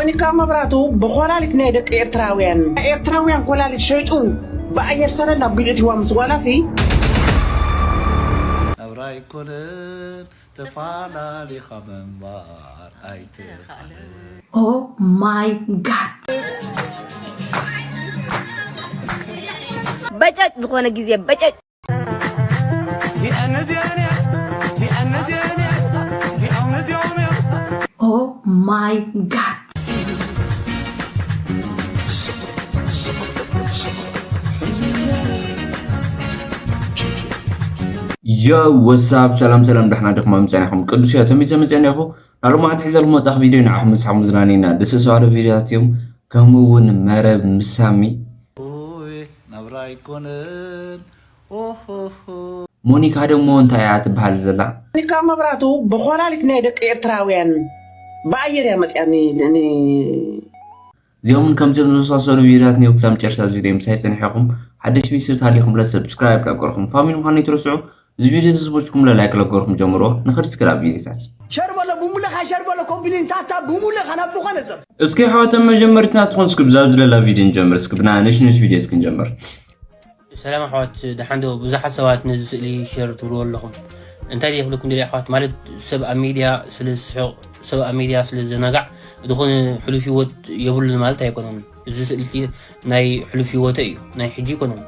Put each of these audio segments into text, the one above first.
ሞኒካ መብራቱ ብኮላሊት ናይ ደቂ ኤርትራውያን፣ ናይ ኤርትራውያን ኮላሊት ሸይጡ ብኣየር ሰደድ ናብ ቢልእትዋ ምስ ጓላሲ። ናብራ ኣይኮነን ተፋላሊኻ ምንባር ኣይትኽእልን። Oh my god። በጨጭ ዝኾነ ግዜ በጨጭ። እዚኣን እዚኣን እያ እዚኣን እዚኣን እያ እዚኣን እዚኦም እዮም። Oh my god። Yo, what's up? ሰላም ሰላም፣ ደሕና ዲኹም? ኣምፀና ኢኹም ቅዱስ እያ ተሚዘ መፅአና ኢኹ። ናሎም ዓት ሒዘልኩም መፃኽ ቪድዮ ንዓኹም ምሳኹም ዝናነይና ደስ ሰባለ ቪድዮታት እዮም። ከምኡ እውን መረብ ምሳሚ ኡይ ናብራ ኣይኮነን ኦሆሆ። ሞኒካ ደሞ እንታይ እያ ትበሃል ዘላ? ሞኒካ መብራቱ ብኮላሊት ናይ ደቂ ኤርትራውያን ብኣየር እያ መፅያ ኒ- ኒ- ኒ- እዚኦምን ከምዚኦም ዝመሳሰሉ ቪድዮታት ኒው ክሳብ መጨረሻ እዚ ቪድዮ ምሳይ ፀኒሕኹም ሓደሽ ቤተሰብ ታሊኹም ለ ሰብስክራይብ ለገርኹም ፋሚሊ ምዃኑ ይትረስዑ። እዚ ቪድዮ ዝዝቦችኩም ለ ላይክ ለገርኹም ጀምሮ። ንኽድ እስኪ ናብ ቪድዮታት ሸር በሎ ብሙለኻ ሸር በሎ ኮምፕሊን ታታ ብሙለኻ ናብ ዝኾነ ሰብ እስኪ ኣሕዋተን መጀመሪትና ትኾን እስኪ ብዛብ ዝለላ ቪድዮ ንጀምር። እስኪ ብና ንሽ ንሽ ቪድዮ እስኪ ንጀምር። ሰላም ኣሕዋት ደሓን ዶ? ብዙሓት ሰባት ነዚ ስእሊ ሸር ትብልዎ ኣለኹም። እንታይ ድየ ክብለኩም ደልየ ኣሕዋት፣ ማለት ሰብ ኣብ ሚድያ ስለ ዝስሕቕ፣ ሰብ ኣብ ሚድያ ስለ ዝዘናጋዕ ዝኾነ ሕሉፍ ህይወት የብሉን ማለት ኣይኮነን። እዚ ስእሊ ናይ ሕሉፍ ህይወተ እዩ፣ ናይ ሕጂ ኣይኮነን።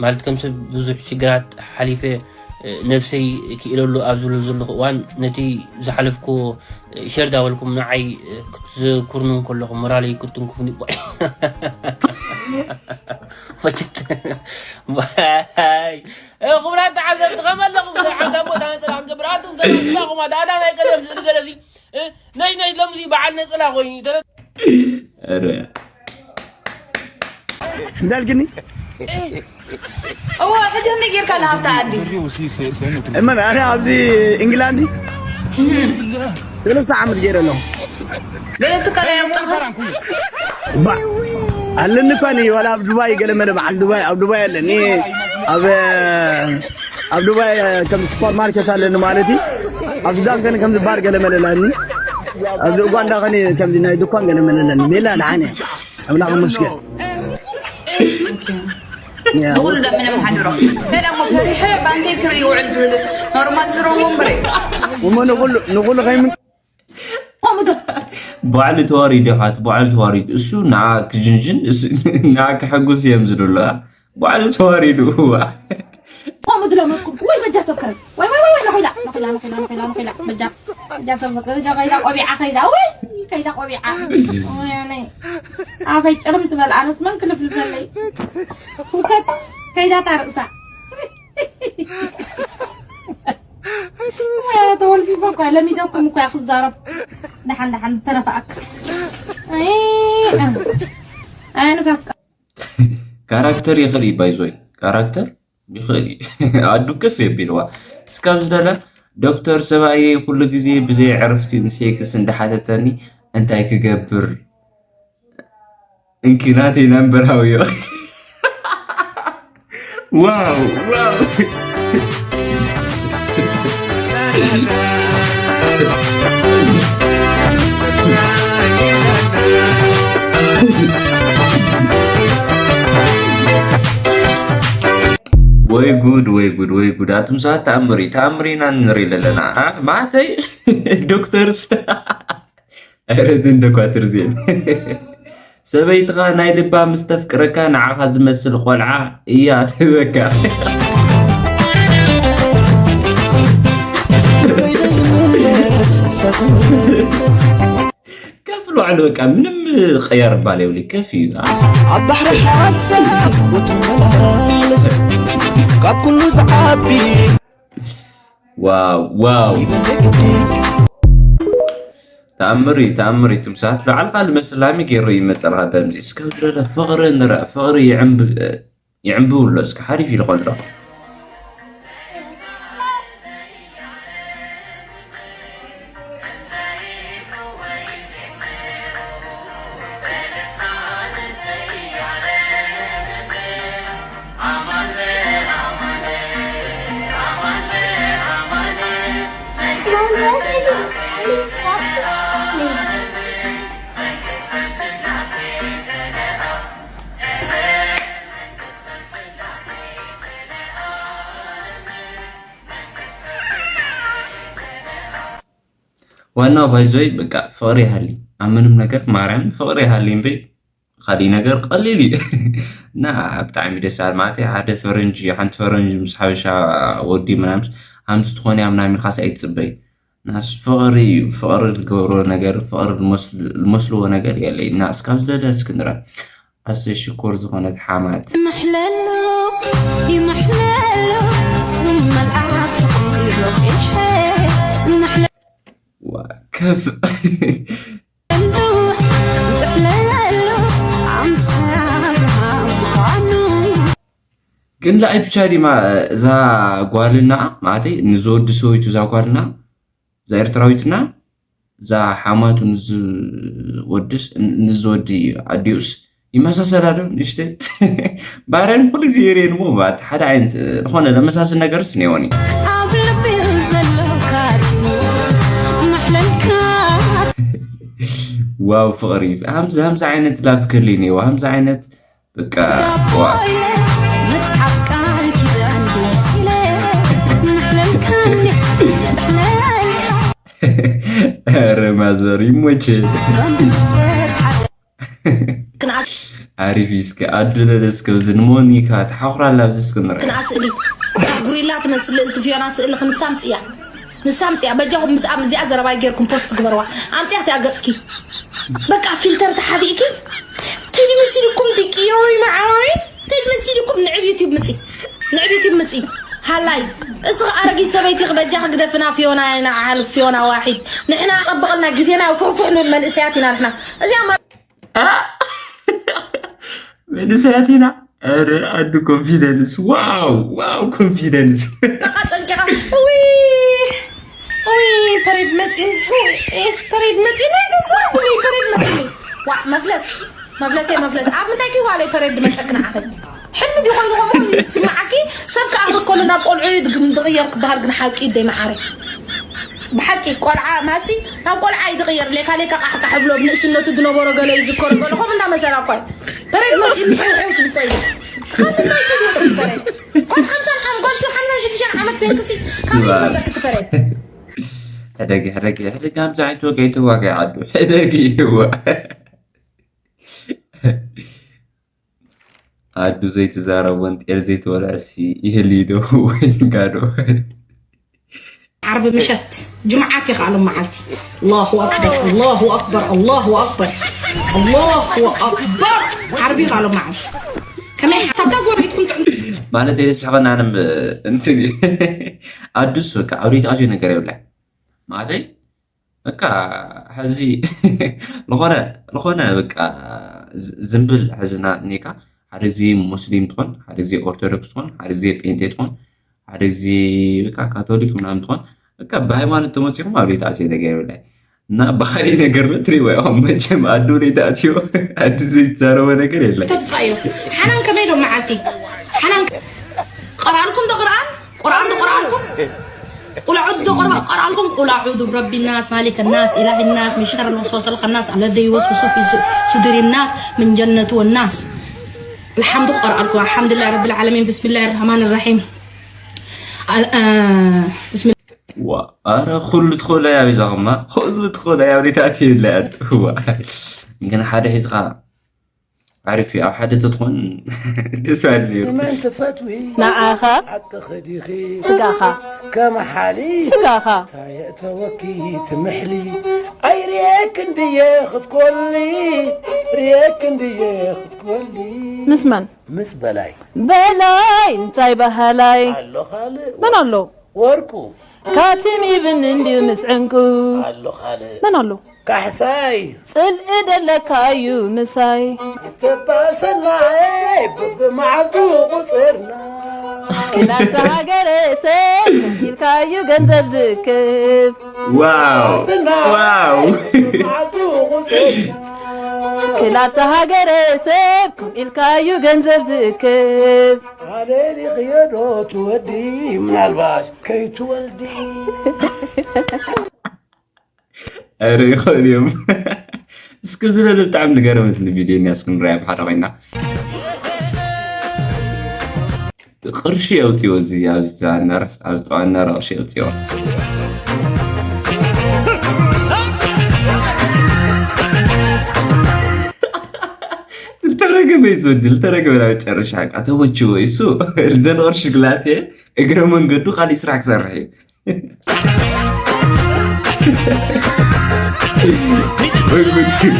ማለት ከም ሰብ ብዙሕ ሽግራት ሓሊፈ ነብሰይ ክኢለሉ ኣብ ዝብለሉ ዘለኹ እዋን ነቲ ዝሓለፍኩዎ ሸር ዳበልኩም ንዓይ ክትዝክሩኒ እንከለኹም ሞራለይ ክትንክፉኒ። ክቡራት ተዓዘብቲ ከመለኹም ሓንሳብ ቦታ ነፀላ ክንገብር ኣቱም ዘናኹም ኣዳዳ ናይ ቀደም ስእሊ ገለሲ ነይ ነይ ሎምዚ በዓል ነፀላ ኮይኑ ኧረ እንዳልክኒ እወ ሕጂ ክንደይ ጌርካ ለሃብታ ኣዲ እመን ኣነ ኣብዚ ኢንግላንድ ሰለስተ ዓመት ገይረ ኣለኹ ገለ ትካል የውፅእኻ ባ ኣለኒ እኳ እኔ ዋላ ኣብ ዱባይ ገለ መለ በዓል ዱባይ ኣብ ዱባይ ኣለኒ ኣብ ኣብ ዱባይ ከም ሱፐር ማርኬት ኣለኒ ማለት እዩ ኣብ ሱዳን ከን ከም ዝባር ገለ መለ ኣለኒ ኣብዚ ኡጋንዳ ከን ከምዚ ናይ ድኳን ገለ መለ ኣለኒ ቤላ ደሓን እየ ኣምላኽ ይመስገን ንኹሉ ደምነ መሓድሮ ሄዳ እሞ ፈሪሐ ባንከይ ክርኢ ይውዕል ትብል ኖርማል ዝረዎ እምበር እዩ እሞ ንኹሉ ንኹሉ ከይምን ባዕሉ ተዋሪዱ ኢኻ እቲ ባዕሉ ተዋሪዱ እሱ ንዓ ክጅንጅን እሱ ንዓ ክሕጉስ እዮም ዝደሉ ባዕሉ ተዋሪዱ እዋ ከምኡ ድለመኩም ወይ በጃ ሰብ ከረግ ወይ ወይ ወይ ወይ ነኺላ ነኺላ ነኺላ ነኺላ ነኺላ በጃ በጃ ሰብ ከረግ ከይዳ ቆቢዓ ከይዳ ወይ ከይዳ ቆቢዓ ወይ ኣነ ኣፈይ ጭርም ትበል ኣነስ መን ክልፍልፈለይ ውከት ከይዳ ታርእሳ ተወልፊፈ እኳ ለሚደኩም እኳ ክዛረብ ደሓን ደሓን ተረፈኣክ ኣይ ንፋስ ካራክተር ይኽእል እዩ ባይዞይ ካራክተር ይኽእል እዩ ኣዱ ክፍ የቢልዋ እስካብ ዝደለ ዶክተር ሰብኣየ ኩሉ ግዜ ብዘይ ዕርፍቲ ንሴክስ እንዳሓተተኒ እንታይ ክገብር እንኪ ናተይ ናምበራውዮ ዋው ዋው ወይ ጉድ ወይ ጉድ ወይ ጉድ ኣቱም ሰባት ተኣምር እዩ ተኣምር ኢና ንርኢ ዘለና ማተይ ዶክተርስ ኧረ እዘን ደኳትር እዚኤን ሰበይትኻ ናይ ልባ ምስ ተፍቅረካ ንዓኻ ዝመስል ቆልዓ እያ ትህበካ ከፍ ልዋዕሉ በቃ ምንም ቀያር ባል የብሉ ከፍ እዩ ኣብ ባሕሪ ሓሳብ ወትመላለስ ካብ ኩሉ ዝዓቢ ዋው ዋው ተኣምር እዩ ተኣምር እዩ ትምሳት ንዓልካ ልመስል ላሚ ገይሩ ይመፀልካ በምዚ እስከ ድረለ ፍቕሪ ንረእ ፍቕሪ ይዕንብ ይዕንብቡ ኣሎ እስከ ሓሪፍ ኢሉ ቆልዶ ዋናው ባይዞይ በቃ ፍቕሪ ይሃሊ ኣብ ምንም ነገር ማርያም ፍቕሪ ይሃሊ እምበይ ካሊእ ነገር ቀሊል እዩ። እና ብጣዕሚ ደስ ይብል ማለት እዩ። ሓደ ፈረንጂ ሓንቲ ፈረንጂ ምስ ሓበሻ ወዲ ምናምስ ሓንቲ ትኾን እያ ምናምን ኢልካስ ኣይትፅበይ። ናስ ፍቕሪ እዩ ፍቕሪ ዝገብሮ ነገር ፍቕሪ ዝመስልዎ ነገር የለይ። እና እስካብ ዝለለ እስኪ ንረ ኣሰይ ሽኮር ዝኾነት ሓማት። ይምሕለሉ ይምሕለሉ ስም መልኣክ ፍቕሪ ረቂሐ ይምሕለሉ ከፍ ይጥሕለሉ ኣምሳል ምዃኑ። ግን ለኣይ ብቻ ዲማ እዛ ጓልና ማለተይ ንዝወዲ ሰበይቱ እዛ ጓልና እዛ ኤርትራዊትና እዛ ሓማቱ ንዝወድስ ንዝወዲ ኣዲኡስ ይመሳሰላ ዶ ንእሽተይ ባረን ኩሉ ግዜ የርእየን እሞ ባት ሓደ ዓይነት ዝኾነ ለመሳስል ነገርስ ነይወኒ ኣብ ልቢ ዘሎ ካርሙ መሕለልካ ዋው ፍቕሪ ሃምዚ ሃምዚ ዓይነት ላፍ ክህልይ ነይዎ ሃምዚ ዓይነት በቃ መጽሓፍ ቃል ኪዳን ገንጺለ ምሕለልካኒ ጥሕለልካ ኧረ ማዘር ይሞቼ ኣሪፍ እስከ ኣዱለለ እስከ እዚ ንሞኒካ ተሓኹራላ ኣብዚ እስክንረ ክንኣ ስእሊ እታ ጉሪላ ትመስል ልእልቲ ፊዮና ስእሊ ክንሳ ምፅያ ንሳ ምፅያ በጃኹም ምስኣ እዚኣ ዘረባይ ጌርኩም ፖስት ግበርዋ ኣምፅያ እቲኣ ገፅኪ በቃ ፊልተር ተሓቢእኪ ቴዲ መሲልኩም ድቂ ዮይ መዓረይ ቴዲ መሲልኩም ንዕብ ዩቲብ ምፂ ንዕብ ዩቲብ ምፂ ሃላይ እስኺ ኣረጊት ሰበይቲ ክበጃ ክግደፍና ፊዮና ኢና ዓል ፊዮና ዋሒድ ንሕና ፀብቕልና ግዜና ፍሕፍሕ ንብል መንእሰያት ኢና ንሕና እዚኣ መንእሰያት ኢና ኧረ ኣዱ ኮንፊደንስ ዋው ዋው ኮንፊደንስ በቃ ጸንቂቓ ውይ ውይ ፐሬድ መጺን ፐሬድ መጺን ኣይተዛብኒ ፐሬድ መጺን ዋ መፍለስ መፍለሰይ መፍለስ ኣብ ምንታይ ኪዋለይ ፐሬድ መጸክና ዓኸል ሕልሚ ድዩ ኮይኑ ከምኡ ዝስምዓኪ ሰብ ከኣኽል ከሎ ናብ ቆልዑ እዩ ድግም ድቕየር ክበሃል ግን ሓቂ እዩ ደይ መዓረይ ብሓቂ ቆልዓ ማሲ ናብ ቆልዓ እዩ ድቕየር ሌካ ሌካ ቃሕቃሕ ብሎ ብንእስነቱ ዝነበሮ ገለ ይዝከሮ ገለ ከምኡ እንዳመሰላ እኳ እዩ ፐሬድ መፂኡ ሕውሕው ትብፀ እዩ ካብ ምንታይ ትወፅእ ፐሬድ ጓል ሓምሳን ሓም ጓል ሲ ሓምሳን ሽዱሽተን ዓመት ኮይንክሲ ካበይ ትመፀኪ ፐሬድ ሕደጊ ሕደጊ ሕደጊ ከምዚ ዓይነት ወገ ኣይትዋገ ዓዱ ሕደጊ ይዋ ኣዱ ዘይትዛረብ ወንጤል ዘይትበልዕሲ ይህልይ ዶ ወይ ጋዶ ዓርቢ ምሸት ጅምዓት ይኸኣሎም መዓልቲ ኣላሁ ኣክበር ኣላሁ ኣክበር ኣላሁ ኣክበር ኣላሁ ኣክበር ዓርቢ ይኸኣሎም መዓልቲ ከመይ ሓታ ጎሪትኩም ጥዕም ማለት የስሕቐና ንም እንትን እዩ ኣዱስ በቃ ኣብ ሪት ኣትዮ ነገር የብላ ማለተይ በቃ ሕዚ ዝኾነ ዝኾነ በቃ ዝምብል ሕዝና እኒካ ሓደ ግዜ ሙስሊም ትኾን ሓደ ግዜ ኦርቶዶክስ ትኾን ሓደ ግዜ ጴንጤ ትኾን ሓደ ግዜ በቃ ካቶሊክ ምናምን ትኾን በቃ ብሃይማኖት ተመፂኹም ኣብ ቤት ኣትዮ ነገር የብላይ እና ባህሪ ነገር ትሪእዎ ኢኹም መቸም ኣዱ ዘይተኣትዮ ኣዱ ዘይተዛረቦ ነገር የለን ተብፃዮ ሓናን ከመይ ዶ መዓልቲ ሓናን ቀራልኩም ዶ ቅርኣን ቁርኣን ዶ ቁርኣን ቁል ኣዑዙ ዶ ቁርባ ቁርኣንኩም ቁል ኣዑዙ ብረቢ ናስ ማሊክ ናስ ኢላሂ ናስ ምን ሸር ልወስወስ ልኸናስ ኣለዚ ይወስውሱ ፊ ሱዱሪ ናስ ምን ጀነቱ ወናስ الحمد قرأ الحمد لله رب العالمين بسم الله الرحمن الرحيم بسم الله ዋ ኣረ ኩሉ ትኽእሎ እያ ቤዛኹማ ኩሉ ትኽእሎ እያ ሪታት ይብላ እዋ ግን ሓደ ሒዝኻ ዓሪፍ እዩ ኣብ ሓደ ተትኾን ደስ ባል ነይሩ ንመን ትፈትዊ ንዓኻ ሓቅኺ ዲኺ ስጋኻ ከመሓሊ ስጋኻ ታየእተወኪ ትምሕሊ ኣይርየክ እንድየ ክትኮሊ ርየክ እንድየ ክትኮሊ ምስ መን ምስ በላይ በላይ እንታይ በሃላይ ኣሎ ካልእ መን ኣሎ ወርቁ ካቲም ይብን እንድዩ ምስ ዕንቁ ኣሎ ካልእ መን ኣሎ ካሕሳይ ጽልኢ ደለካ እዩ ምሳይ ተባሰናይ ብብመዓልቱ ቁፅርና ክላተ ሃገረ ሰብ ኢልካዩ ገንዘብ ዝእክብ ዋው ዋው ክላተ ሃገረ ሰብ ከም ኢልካዩ ገንዘብ ዝእክብ ኣሌሊኽዮ ዶ ትወዲ ምናልባሽ ከይትወልዲ ኧረ ይኽእል እዮም እስኪ ዝለለ ብጣዕሚ ንገረመትኒ ቪድዮ እኒኣ እስኪ ንረኣያ ብሓደ ኮይና ቅርሺ የውፅዎ እዚ ኣብዚ ኣናረስ ኣብዚ ጠዋናረ ቅርሺ የውፅዎ ወይ ዝወድል ተረገበ ናብ መጨረሻ። በቃ ተመችዎ። እሱ ዘንቕር ሽግላቴ እግረ መንገዱ ካልእ ስራሕ ክሰርሕ እዩ። ወይ ጉድ።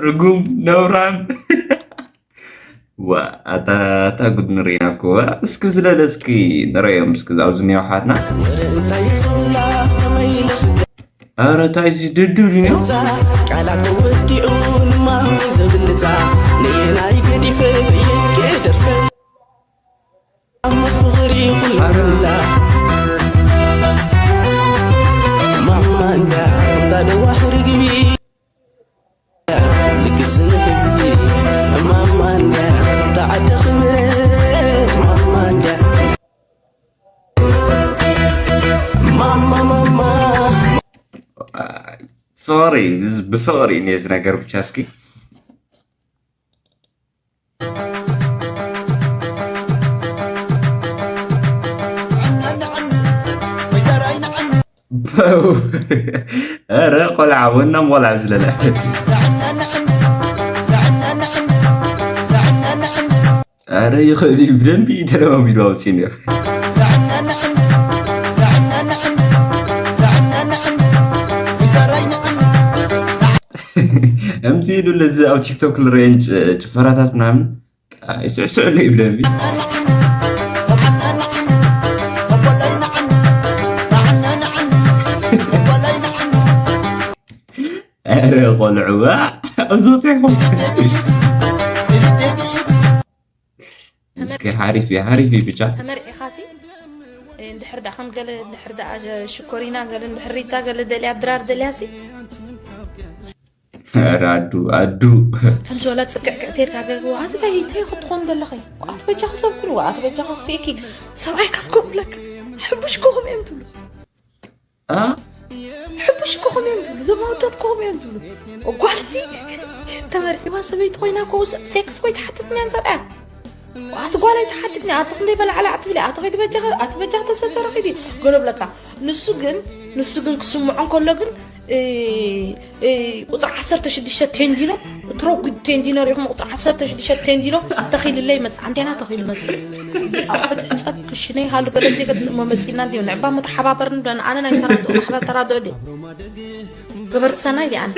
ርጉም ነውራም። ዋ፣ ኣታ፣ ኣታ ጉድ ንርኢ ኢና እኮ። ዋ፣ እስኪ ዝለለ እስኪ ንረዮም እስኪ ኣብዚ እኒኦ ሓትና። ኧረ ታይ እዚ ድዱ ድንዮ? ቃላት ወዲኡ ንማሚ ዘብልጻ ንየናይ ገዲፈ በየንኪ ደርፈ ኣሞ ፍቕሪ ኩላ ማማ እንዳ እንዳ ደዋሕ ርግቢ ልግስን ህቢ ማማ እንዳ እንዳ ዓዲ ክብረት ማማ እንዳ ማማ ማማ ፍቕሪ ብዝ- ብፍቕሪ ነዚ ነገር ብቻ እስኪ ኧረ ቆልዓ ወናም ቆልዓ ዝለለ ኧረ ይኽእል እዩ ብደንቢ ተለማሚዱ ኣውፅእ ነይሩ እምዚ ኢሉ ለዚ ኣብ ቲክቶክ ልረየን ጭፈራታት ምናምን ይስዕስዑለይ ብደንቢ ኧረ ቆልዑዋ እዚ ወፂኹም እስኪ ሓሪፍ እዩ ሓሪፍ እዩ ብቻ ተመርዒኻሲ እንድሕር ዳ ከም ገለ እንድሕር ዳ ሽኮሪና ገለ እንድሕር ሪታ ገለ ደልያ ድራር ደልያሲ ኧረ ኣዱ ኣዱ ከምዚ ወላ ጽቅዕቅዕ ተልካ ገለ ኣቲ ታይ እንታይ ክትኾን ዘለኺ ኣቲ በጃኺ ሰብ ኩን ኣቲ በጃኺ ክፍእኪ ሰብኣይ ካስኮብለክ ሕቡሽ ኮኹም እዮም ትብሉ አ ሕቡሽ ኮኹም እዮም ትብሉ ዘማወዳት ኮኹም እዮም ትብሉ ጓልሲ ተመርዒባ ሰበይቲ ኮይና ኮ ሴክስ ኮይ ትሓትት እያን ሰብኣያ ኣቲ ጓል ኣይትሓትትኒ ኣቲ ክንደይ በላዕላዕ ትብሊ ኣቲ ከይዲ በጃኺ ኣቲ በጃኺ ተሰተረኺ ገሎ ብለካ ንሱ ግን ንሱ ግን ክስምዖ እንከሎ ግን ቁፅሪ ዓሰርተ ሽዱሽተ ቴንዲኖ እትረጉድ ቴንዲኖ ሪኹም ቁፅሪ ዓሰርተ ሽዱሽተ ቴንዲኖ ተኺልለይ መፅእ ኣንቴና ተኺሉ መፅእ ኣብ ሕድ ሕፀብ ክሽነ ይሃሉ ገለ ጊዜ ገፅእ እሞ መፂእና እንዲዮ ንዕባ መተሓባበርን ዶ ንኣነ ናይ ተራድኦ ማሕበር ተራድኦ ድየ ገበርቲ ሰናይ ድየ ኣነ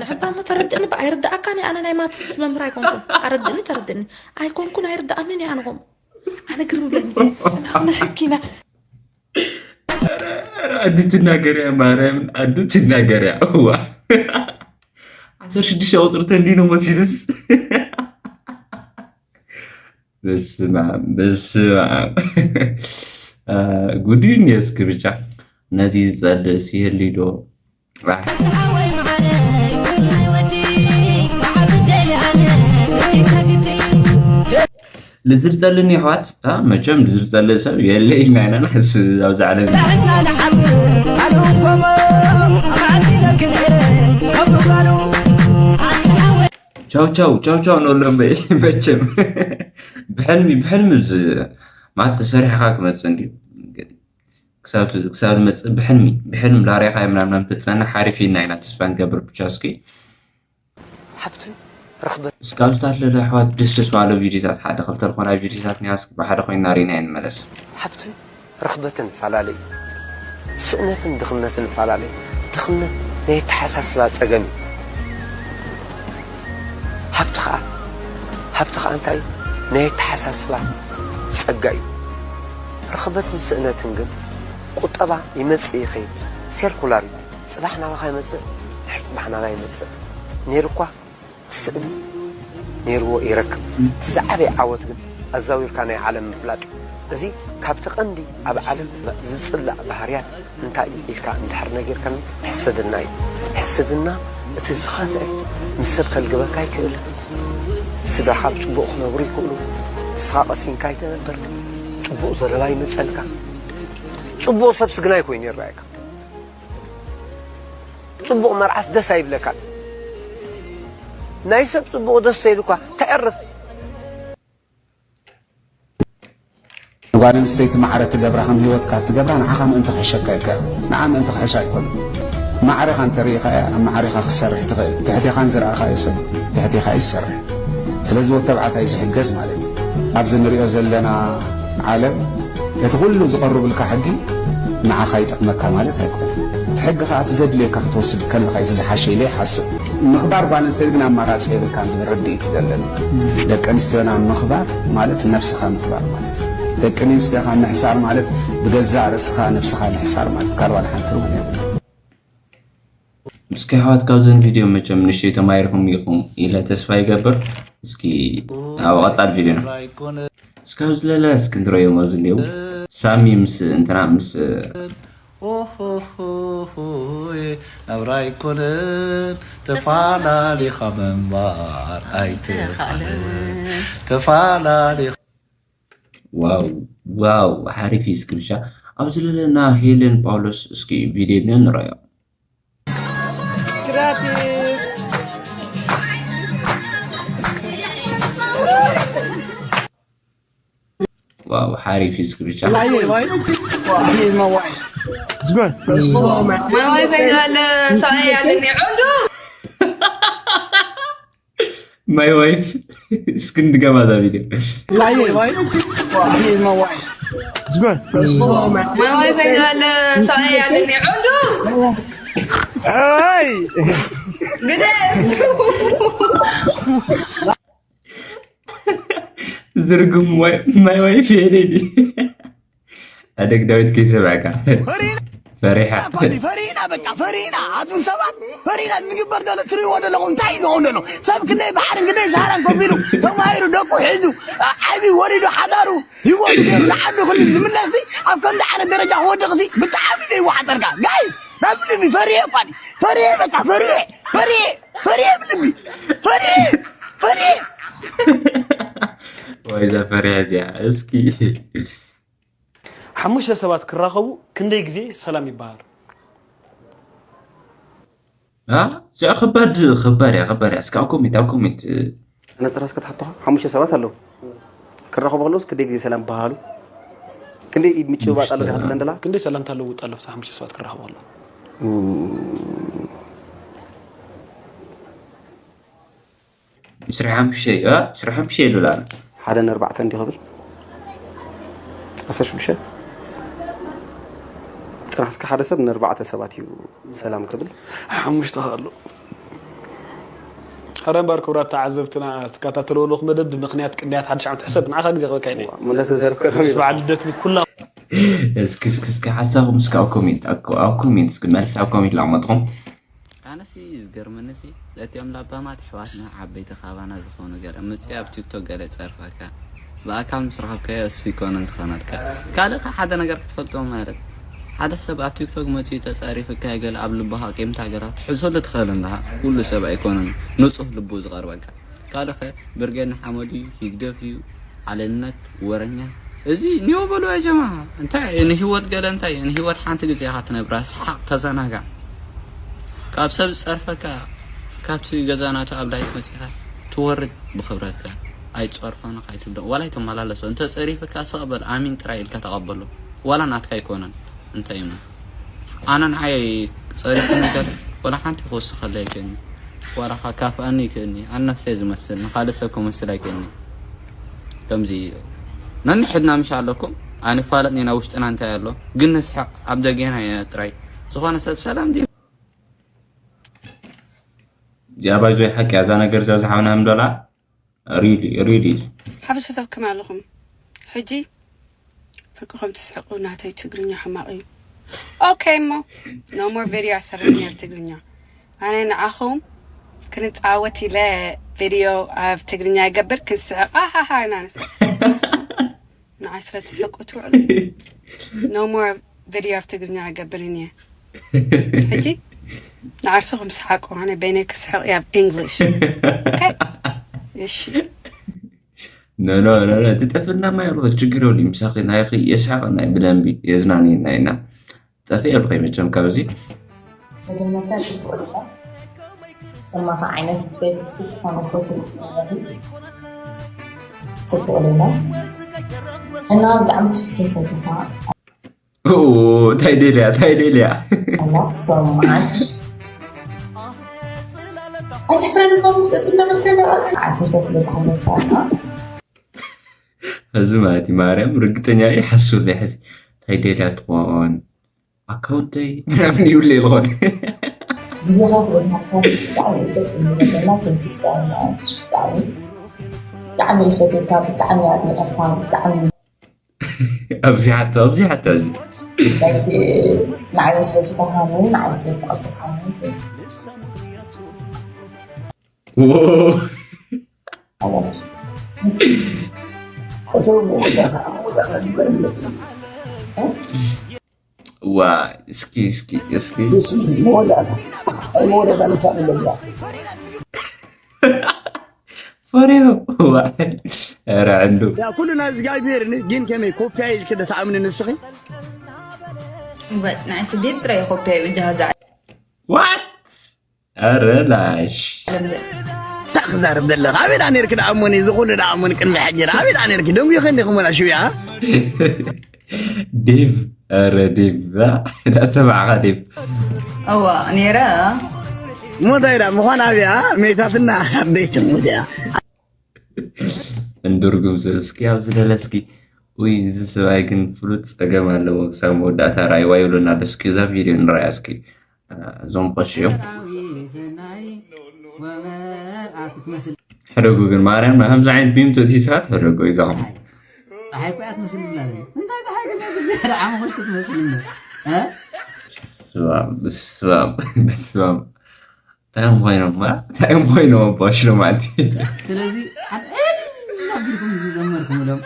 ንዕባ እሞ ተረድእኒ ብኣይርድኣካን ኣነ ናይ ማትስ መምህር ኣይኮንኩም ኣረድእኒ ተረድእኒ ኣይኮንኩን ኣይርድኣንን እየ ኣነ ከምኡ ኣነ ግርም ብለኒ ሰናኽና ሕኪና ኣዱ ትናገርያ ማርያምን ኣዱ ትናገርያ እዋ ዓሰርተ ሽዱሽተ ቁፅሪ ተንዲኖ መሲሉስ በስመ ኣብ በስመ ኣብ ጉድ እዩ እስኪ ብቻ ነዚ ዝፀልእስ ይህልይ ዶ ልዝርፀልኒ ኣሕዋት መቸም ልዝርፀልእ ሰብ የለ ኢልና ኢና ንሓስብ ኣብዚ ዓለም ቻው ቻው ቻው ቻው ንብሎም መቸም ብሕልሚ ብሕልሚ ማለት ተሰሪሕካ ክመፅእ እንድዩ ክሳብ ዝመፅእ ብሕልሚ ብሕልሚ ላሬኻዮ ምናምናም ትፀንሕ ሓሪፍ ኢልና ኢና ተስፋ ንገብር ብቻ እስኪ ሓብትን ርኽበትን እስካብ ዝታት ለለ ኣሕዋት ደስ ዝባሎ ቪዲዮታት ሓደ ክልተ ዝኾና ቪዲዮታት ኒያ እስኪ ብሓደ ኮይና ሪና ንመለስ ሓብትን ርኽበትን ፈላለዩ ስእነትን ድኽነትን ፈላለዩ ድኽነት ናይ ኣተሓሳስባ ፀገም እዩ ሃብቲ ከዓ ሃብቲ ከዓ እንታይ እዩ ናይ ኣተሓሳስባ ፀጋ እዩ ርኽበትን ስእነትን ግን ቁጠባ ይመፅእ ይኸይድ ሴርኩላር እዩ ፅባሕ ናባኻ ይመፅእ ድሕር ፅባሕ ናባይ ይመፅእ ነይሩ እኳ እቲ ስእሊ ነይርዎ ይረክብ እቲ ዝዓበየ ዓወት ግን ኣዛዊርካ ናይ ዓለም ምፍላጥ እዩ እዚ ካብቲ ቀንዲ ኣብ ዓለም ዝፅላእ ባህርያት እንታይ እዩ ኢልካ እንድሕር ነጊርካኒ ሕስድና እዩ ሕስድና እቲ ዝኸፍአ ምስ ሰብ ከልግበካ ይክእል ስድራኻ ብፅቡቕ ክነብሩ ይክእሉ ንስኻ ቀሲንካ ይተነበር ፅቡቕ ዘረባ ይመፀልካ ፅቡቕ ሰብሲ ግናይ ኮይኑ ይረኣየካ ፅቡቕ መርዓስ ደስ ኣይብለካን ናይ ሰብ ጽቡቕ ደስ ኢሉካ ተዕርፍ። ጓል ኣንስተይቲ ማዕረ ትገብራ ከም ህይወትካ ትገብራ ንዓኻ ምእንቲ ክሕሸካ ኢልካ ንዓ ምእንቲ ክሕሻ ኣይኮነ። ማዕረኻ እንተርኢኻ እያ ኣብ ማዕሬኻ ክትሰርሕ ትኽእል። ትሕቴኻን ዝረኣኻዮ ሰብ ትሕቴኻ እዩ ዝሰርሕ። ስለዚ ወተብዓታይ ዝሕገዝ ማለት እዩ። ኣብዚ ንሪኦ ዘለና ዓለም እቲ ኩሉ ዝቐርብልካ ሕጊ ንዓኻ ይጠቕመካ ማለት ኣይኮነ። እቲ ሕጊ ከዓ እቲ ዘድልየካ ክትወስድ ከለኻ እቲ ዝሓሸ ኢለ ይሓስብ። ምኽባር ጓል ኣንስተይቲ ግን ኣማራፂ የብልካን ዝብል ርድኢት እዩ ዘለኒ። ደቂ ኣንስትዮና ምኽባር ማለት ነብስኻ ምኽባር ማለት እዩ። ደቂ ኣንስትዮኻ ምሕሳር ማለት ብገዛእ ርእስኻ ነብስኻ ምሕሳር ማለት ካልእ ዋላ ሓንቲ ትርጉም የብሉን። እስኪ ኣሕዋት ካብዘን ቪድዮ መቸም ንእሽተይ ተማሂርኩም ኢኹም ኢለ ተስፋ ይገብር። እስኪ ኣብ ቀፃሊ ቪድዮ ነው። እስኪ ኣብዚ ለለ እስኪ ንረዮም ኣብዚ እኒው ሳሚ ምስ እንትና ምስ ኦሆሆሆ ናብራ ኣይኮነን ተፋላሊኻ ምንባር ኣይትኽኣልን ተፋላሊኻ ዋው ዋው ሓሪፍ እዩ እስኪ ብቻ ኣብዚ ለለና ሄለን ጳውሎስ እስኪ ቪድዮ ግን ንረዮ Gratis. ዋው ሓሪፍ እዩ እስኪ ብቻ Here's my wife. My wife and all uh, so I had in the my wife እስኪ እንድገማ እዛ ቪድዮ Here's my wife. My wife and all uh, so I had in the Hey! ዝርጉም my wife የኔ ኣደግ ዳዊት ከይሰምዐካ ፈሪሓ ፈሪና በቃ ፈሪና ኣቱም ሰባት ፈሪና ዝግበር ዘሎ ትሪእዎ ዘለኹም እንታይ እዩ ዝኸውን ዘሎ ሰብ ክንደይ ባሕርን ክንደይ ሰሃራን ከፊሉ ተማሂሩ ደቁ ሒዙ ዓቢ ወሊዱ ሓዳሩ ህይወቱ ገይሩ ንዓዱ ክልል ዝምለስ ኣብ ከምዚ ዓይነት ደረጃ ክወድቕ ሲ ብጣዕሚ ዘይወሓጠርካ ጋይስ ናብ ልቢ ፈሪየ እኳ ፈሪየ በቃ ፈሪየ ፈሪየ ፈሪየ ብልቢ ፈሪየ ፈሪየ ወይዛ ፈሪያ እዚኣ እስኪ ሓሙሽተ ሰባት ክራኸቡ ክንደይ ግዜ ሰላም ይበሃሉ? እዚኣ ከባድ ከባድ እያ ከባድ እያ እስኪ ኣብ ኮሜንት ኣብ ኮሜንት ነፅራ እስከ ትሓተኻ ሓሙሽተ ሰባት ኣለዉ ክራኸቡ ከለውስ ክንደይ ግዜ ሰላም ይበሃሉ ክንደይ ኢድ ምጭብባጥ ኣሎ ዲኻ ትብለን ደላ ክንደይ ሰላምታ ለውጥ ኣሎ ኣብቲ ሓሙሽተ ሰባት ክራኸቡ ከለዉ ዕስራ ሓሙሽተ ዕስራ ሓሙሽተ ይሉላ ሓደ ነርባዕተ እንዲ ክብል ዓሰርተ ሽዱሽተ ጥራሕ እስከ ሓደ ሰብ ነርባዕተ ሰባት እዩ ሰላም ክብል ሓሙሽተ ኣሎ ኣረ እምበር ክቡራት ተዓዘብትና ትከታተልዎ ኣለኹ መደብ ብምክንያት ቅንያት ሓድሽ ዓመት ሕሰብ ንዓኻ ግዜ ክበካ ኢለ መለተ ዘርከ ምስ በዓል ልደት ንኩላ እስኪ እስኪ እስኪ ሓሳኹም እስኪ ኣብ ኮሜንት ኣብ ኮሜንት እስኪ መልሲ ኣብ ኮሜንት ላቕመጥኹም ኣነሲ ዝገርመኒሲ እቲኦም ላባማት ኣሕዋትና ዓበይቲ ካባና ዝኾኑ ገለ መፅኡ ኣብ ቲክቶክ ገለ ይፀርፈካ ብኣካል ምስ ረኸብካዮ እሱ ኣይኮነን ዝኾነልካ ካልእ ኸ ሓደ ነገር ክትፈልጦ ማለት ሓደ ሰብ ኣብ ቲክቶክ መፅኡ ተፀሪፍካ ገለ ኣብ ልብኻ ቂምታ ገለ ክትሕዘሉ ትኽእል እንድኻ ኩሉ ሰብ ኣይኮነን ንፁህ ልቡ ዝቐርበካ ካልእ ኸ ብርጌድ ንሓመዱ እዩ ህግደፍ እዩ ሓለነት ወረኛ እዚ ኒዮ በሉ ያ ጀማ እንታይ ንህይወት ገለ እንታይ ንህይወት ሓንቲ ግዜ ኢኻ ትነብራ ስሓቕ ተዘናጋዕ ካብ ሰብ ዝጸርፈካ ካብቲ ገዛ ናቱ ኣብ ላይፍ መጺኻ ትወርድ ብኽብረትካ ኣይትጸርፎን ኢኻ ኣይትብሎ ዋላ ኣይትመላለሶ እንተ ጸሪፍካ ስቕ በል ኣሚን ጥራይ ኢልካ ተቐበሎ ዋላ ናትካ ኣይኮነን እንታይ እሞ ኣነ ንዓይ ጸሪፉኒ ገለ ዋላ ሓንቲ ክወስኸለይ ኣይክእልኒ ዋላ ከካፍኣኒ ይክእልኒ ኣነ ነፍሰይ ዝመስል ንኻልእ ሰብ ክመስል ኣይክእልኒ ከምዚ ነንሕድና ምሽ ኣለኩም ኣይንፋለጥን ኢና ውሽጥና እንታይ ኣሎ ግን ንስሕቕ ኣብ ደገና ኢና ጥራይ ዝኾነ ሰብ ሰላም ድዩ እዚኣ ባይዞ ሓቂ እዛ ነገር እዚኣ ዝሓውና ምዶላ ሪሊ ሪሊ ሓበሻ ሰብ ከመይ ኣለኹም ሕጂ ፍርቅኹም ትስሕቁ ናተይ ትግርኛ ሕማቕ እዩ ኦኬ እሞ no more video ኣሰርኒ ኣብ ትግርኛ ኣነ ንዓኹም ክንፃወት ኢለ ቪድዮ ኣብ ትግርኛ ይገብር ክንስሕቕ ኣሃሃ ኢና ንስሕቕ ንዓይ ስለ ትስሕቁ ትውዕሉ no more video ኣብ ትግርኛ ኣይገብርን እየ ሕጂ ንዓርስኹም ስሓቁ ኣነ በይነይ ክስሕቕ እየ ኣብ English እሺ ኖ ኖ ኖ ኖ ትጠፍና ማይ ሮ ችግር የብሉ ምሳኺ ናይኺ የስሓቀና ብደንቢ የዝናንየና ኢና ጠፊ የብልኸይ መቸም ካብዚ መጀመርታ ጽቡቅ ኢኻ ማኻ ዓይነት ቤት ዝኾነ ሰው ጽቡቕ ሌላ እና ብጣዕሚ ትፍቶ ሰብኻ እንታይ ደልያ እንታይ ደልያ I love so much ኣይትሕፍረኒ ባ ምፍለጥ እናበልካ ኣትምሳ ስለ ዝሓለፍካ እዚ ማለት እዩ ማርያም ርግጠኛ እየ ሓስብ ናይ ሕዚ እንታይ ደልያ ትኾን ኣካውንተይ ምናምን ይብለ ይልኾን ግዜኻ ክበድናካ ብጣዕሚ ደስ ዝብለና ክንኪሳ ብጣዕሚ ብጣዕሚ ዝፈትወካ ብጣዕሚ ኣድኒቐካ ብጣዕሚ ኣብዚ ሓቶ ኣብዚ ሓቶ እዚ ንዓይ ስለ ዝተሃኑ ንዓይ ስለ ዝተቐበልካኒ ዋ እስኪ እስኪ እስኪ መወዳእታ መወዳእታ ንሳ ንለያ ፈሪሁ ዋ ኧረ ዕንዱ ያ ኩሉ ናይ እግዚኣብሔር ግን ከመይ ኮፒያ ኢልክ ዶ ተኣምኒ ንስኺ ንዓይቲ ዴብ ጥራይ ኮፒያ እዩ እንጂ ሃዛ ዋት ኧረ ላሽ እንታይ ክዛረብ ዘለኻ ኣበይ ደኣ ነርክ ደኣ እሞኒ እዚ ኩሉ ደኣ እሞኒ ቅድሚ ሕጂ ደኣ ኣበይ ደኣ ነርክ ደንጉ ይኸን ዲኹም ወላ ሽውያ ዴቭ ኧረ ዴቭ ዳሰማዕኻ ዴቭ እዋ ነይረ እሞ እንታይ ደኣ ምዃን ኣብያ ሜታትና ኣበይት ሙድያ እንድርጉም ሰብ እስኪ ኣብዚ ደለ እስኪ ውይ እዚ ሰብኣይ ግን ፍሉጥ ፀገም ኣለዎ ክሳብ መወዳእታ ራእይዋ ይብለና ኣሎ እስኪ እዛ ቪድዮ ንረያ እስኪ እዞም ቀሺ እዮም ሕደጉ ግን ማርያም ከምዚ ዓይነት ቢምቶ ቲስራት ሕደጉ ይዛኹም ፀሓይ እኮ እያ ትመስል ዝብላ ዘለኹ እንታይ ፀሓይ ክትመስል ዓመኾሽ ክትመስል እምበር እ ስባም ስባም ስባም እንታይ እዮም ኮይኖም ዋ? እንታይ እዮም ኮይኖም ኣቦ ሽሎማንቲ ስለዚ ኣብ ዕል ኣቢልኩም ዝዘመርኩምሎም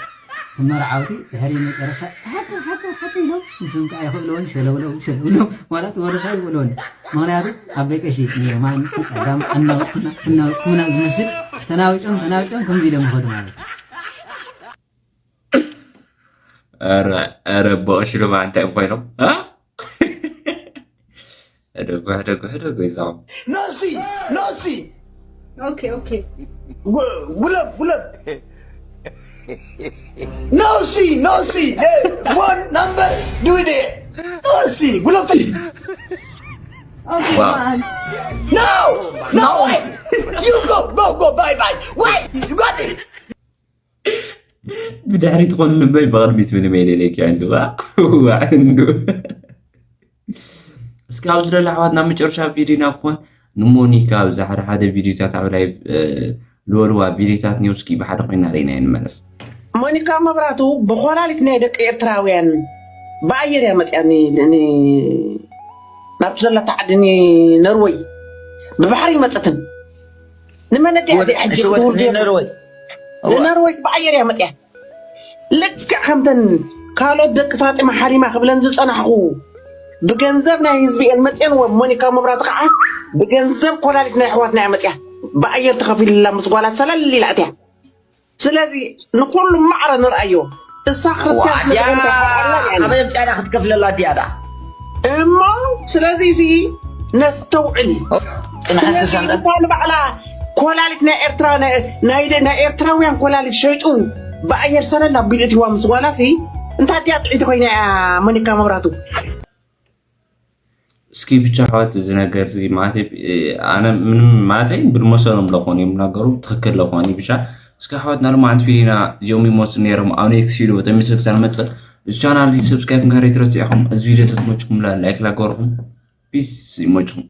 መርዓውቲ ድሕሪ መጨረሻ ሓቂ ሓቂ ሓቂ ኢሎም ንሶም ከዓ ይኽእልዎን ሸለውለው ሸለውለው ዋላ ትወርሳ ይኽእልዎን ምክንያቱ ኣበይ ቀሺ ንየማን ንፀጋም ኣናውፅኩና ኣናውፅኩና ዝመስል ተናዊፆም ተናዊፆም ከምዚ ኢሎም ይኸዱ ማለት ኧረ ኧረ ኣቦ ሽሎማ እንታይ እዮም ኮይኖም እ? ሕደጉ ሕደጉ ሕደጉ ይዛኹም ኖሲ ኖሲ Okay, okay. ጉለብ ጉለብ ኖሲ ኖሲ ፎን ናምበር ድውደ ኖሲ ጉለብ Okay, Wow. man. No! No way! You go, go, go, bye, bye. Why? You got it. ብድሕሪት ትኾኑ እምበይ ብቕድሚት ምንም የሌለኪ ዕንዱ ዋ ዕንዱ እስኪ ኣብዚ ደለ ኣሕዋት ናብ መጨረሻ ቪድዮና ክኾን ንሞኒካ ኣብዚ ሓደ ሓደ ቪድዮታት ኣብ ላይቭ ልወልዋ ቪድዮታት ኒው እስኪ ብሓደ ኮይና ርኢና ንመለስ ሞኒካ መብራቱ ብኮላሊት ናይ ደቂ ኤርትራውያን ብኣየር እያ መፅያ ን- ን- ናብቲ ዘለታ ዓዲ ንነርወይ ብባሕሪ ይመፀትን ንመን ኣዲኣ እዚኣ ሕጂ ክትውርድ እያ? ንነርወይ ንነርወይ ብኣየር እያ መፅያ ልክዕ ከምተን ካልኦት ደቂ ፋጢማ ሓሊማ ክብለን ዝፀናሕኹ ብገንዘብ ናይ ህዝቢ እየን መፅየን ሞኒካ መብራቱ ከዓ ብገንዘብ ኮላሊት ናይ ኣሕዋትና እያ መፅያ ብኣየር ተኸፊልላ ምስ ጓላት ሰለል ኢላ እትያ ስለዚ ንኩሉ ማዕረ ንርኣዮ እሳ ክርስትያን ስለ ዝኾንካ ይሓርዓላ እያ ኣበይ ኣምፅያ ክትከፍለላ እቲያ ዳ እሞ ስለዚ እዚ ነስተውዕል ጥንሓስሰ ስለዚ እሳ ንባዕላ ኮላሊት ናይ ኤርትራ ናይ- ናይ ናይ ኤርትራውያን ኮላሊት ሸይጡ ብኣየር ሰለል ኣቢሉ እትዋ ምስ ጓላ ሲ እንታይ ድያ ጥዒቲ ኮይና እያ ሞኒካ መብራቱ እስኪ ብቻ ኣሕዋት እዚ ነገር እዚ ማለት ኣነ ምንም ማለት ብድመሰሎም ለኾን እዮም ነገሩ ትክክል ለኾን እዩ ብቻ እስኪ ኣሕዋትና ሎም ኣንቲ ፊሊና እዚኦም ይመፁ ነይሮም ኣብ ኔክስት ቪዲዮ ተሚስክ ሳልመፅእ እዚ ቻናል እዚ ሰብስክራይብ ንጋር ይትረስዕ ኢኹም እዚ ቪዲዮ ተትመችኩም ላይክ ላገርኹም ፒስ ይመችኹም